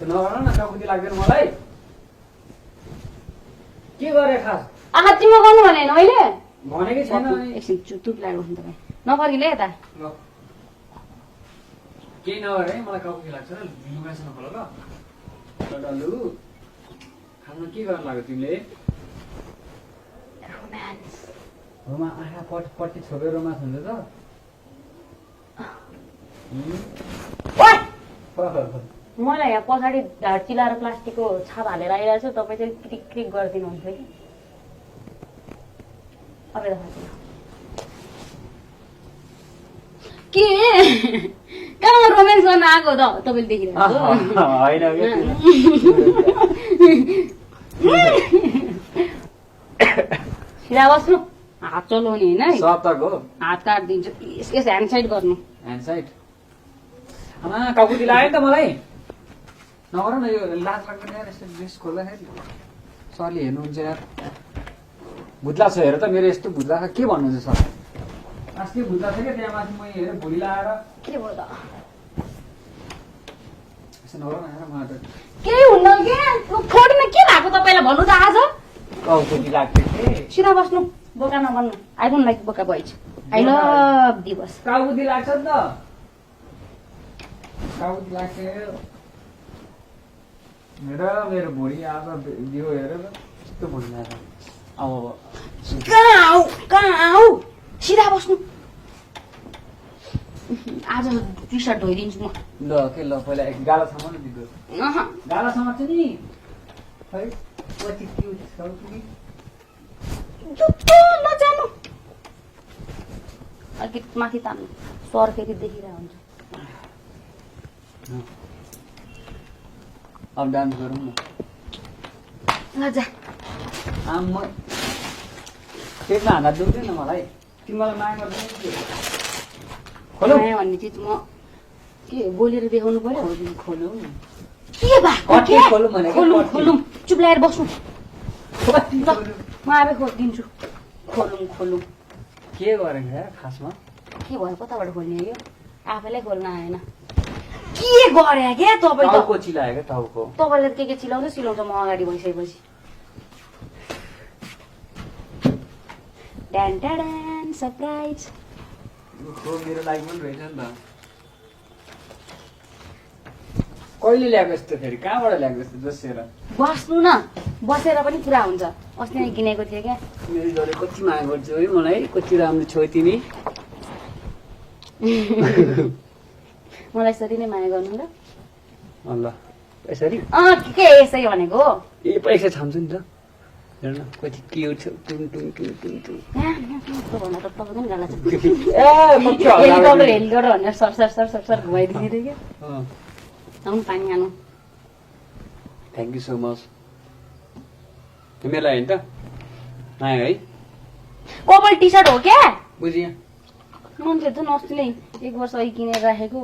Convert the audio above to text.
नगर न टाउको लाग्दैन मलाई के गरे खास आहा तिम्रो गर्नु भनेन अहिले भनेकै छैन एकछिन चुप लागेर बस्नु तपाईँ नफर्किले यता ल केही नगर है मलाई टाउको लाग्छ र लुगासँग खोल ल डल्लु खाना के गर्न लाग्यो तिमीले रोमान्स रोमा आँखा पट्टि छोपेर रोमान्स हुन्छ त मलाई यहाँ पछाडि ढाड चिलाएर प्लास्टिकको छाप हालेर आइरहेको छु तपाईँ चाहिँ क्रिक क्रिक गरिदिनुहुन्थ्यो कि के कहाँ रोमान्स गर्न आएको त तपाईँले देखिरहेको सिधा बस्नु हात चलाउने होइन सप्ताहको हात काटिदिन्छु यस ह्यान्ड साइड गर्नु ह्यान्ड साइड आमा टाउको दिलायो नि त मलाई नगर न यो लाज लाग्दैन यार यस्तो ड्रेस खोल्दाखेरि सरले हेर्नुहुन्छ यार भुत्ला छ हेर त मेरो यस्तो भुत्ला छ के भन्नुहुन्छ सर अस्ति भुत्ला छ क्या त्यहाँ माथि म हेरेर भुली लाएर के भयो त यसो नगर न यार मलाई त केही हुन्न के खोड्न के भएको तपाईँलाई भन्नु त आज टाउको दिलाएको थिएँ सिधा बस्नु बोका नबन्नु आई डोन्ट लाइक बोका बोइज आई लभ दिवस टाउको दिलाएको छ नि त टाउको दिलाएको हेर मेरो भुँडी आज दियो हेरेर यस्तो भुँडी लाग्छ अब कहाँ आऊ सिधा बस्नु आज टी सर्ट धोइदिन्छु म ल के ल पहिला एक गालासम्म नै दिदो गालासम्म चाहिँ नि है पछि के छ कि नजानु अलिकति माथि तान्नु सर फेरि देखिरहेको हुन्छ अब डान्स गरौँ न लजा म पेटमा हान्दा दुख्दैन मलाई तिमीलाई माया गर्दैन खोलौ माया भन्ने चिज म के बोलेर देखाउनु पर्यो खोलौ के भएको खोलौँ भनेको खोलौँ खोलौँ चुप लागेर बस्नु म आफै खोलिदिन्छु खोलौँ के गरेको यार खासमा के भयो कताबाट खोल्ने यो आफैलाई खोल्न आएन के गरे के तपाईँ टाउको चिलायो क्या टाउको तपाईँले के चिलाउँछ सिलाउँछ म अगाडि भइसकेपछि ट्यान ट्यान सरप्राइज मेरो लागि पनि रहेछ नि त कहिले ल्याएको यस्तो फेरि कहाँबाट ल्याएको यस्तो जसेर बस्नु न बसेर पनि पुरा हुन्छ अस्ति नै किनेको थिएँ क्या मेरो जरे कति माया गर्छु है मलाई कति राम्रो छौ तिमी मलाई यसरी नै माया गर्नु ल ल यसरी के यसै भनेको ए पैसा छाम्छु नि त हेर न कति क्युट छ टुङ टुङ टुङ टुङ टुङ भन्दा त तपाईँ पनि गाला छ ए मक्का हेलिकप्टर भनेर सर घुमाइदिने थियो क्या आउनु पानी खानु थ्याङ्क यू सो मच तिमीलाई होइन त माया है कपाल टी सर्ट हो क्या बुझियो मान्छे त अस्ति नै 1 वर्ष अघि किनेर राखेको